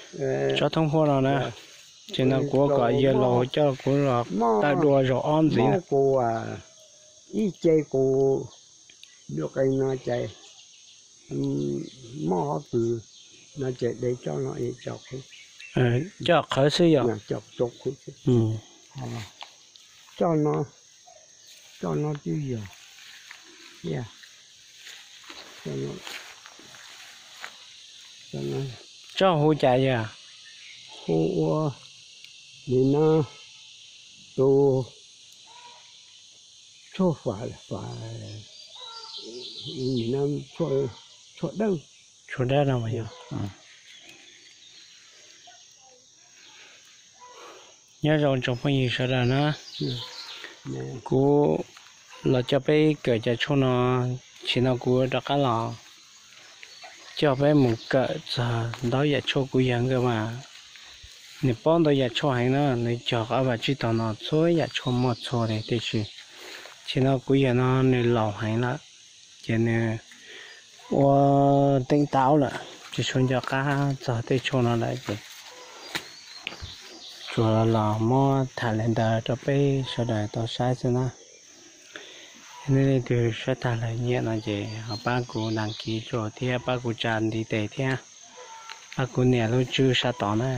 Tsob thoob huab no na, ces no kuv kom yawg laus coj kuv los tawm dua zaum ob ntxiv. Kuv ib ce kuv, qe no ces, moj ob kws no ces de coj no, coj qhawv xwb yog. Coj no, coj no twb yog. Tsob hu cas yog? Hu ua, nim no tus tshuaj, tshuaj dawb, tshuaj dawb no yog. Nyob zoo tsoom phooj ywg sawv daws na, kuv los coj peb kawm cov tshuaj no, sim no kuv rov qab los coj peb mus kawm txog ntau yam tshuaj kuv yawg nkawd mas nws paub ntau yam tshuaj heev na, nws cog qab vaj tsib taug no txhua yam tshuaj muaj txhua li tiam sis sim no kuv yawg no nws laus heev lawm, ces nws ua teeb tau lawm, tsis tshua nco qab txog tej tshuaj no lawm ces tsuas los muab tham li ntawd rau peb sawv daws tau saib xwb na. Nej leej twg saib tag lawm nyiam no ces ho pab kuv đăng ký thiab pab kuv tsa ntiv tes thiab pab kuv nias lub tswb sab tod na,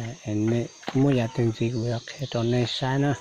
muaj yam twg ntxiv kuv yuav qhia rau nej saib na.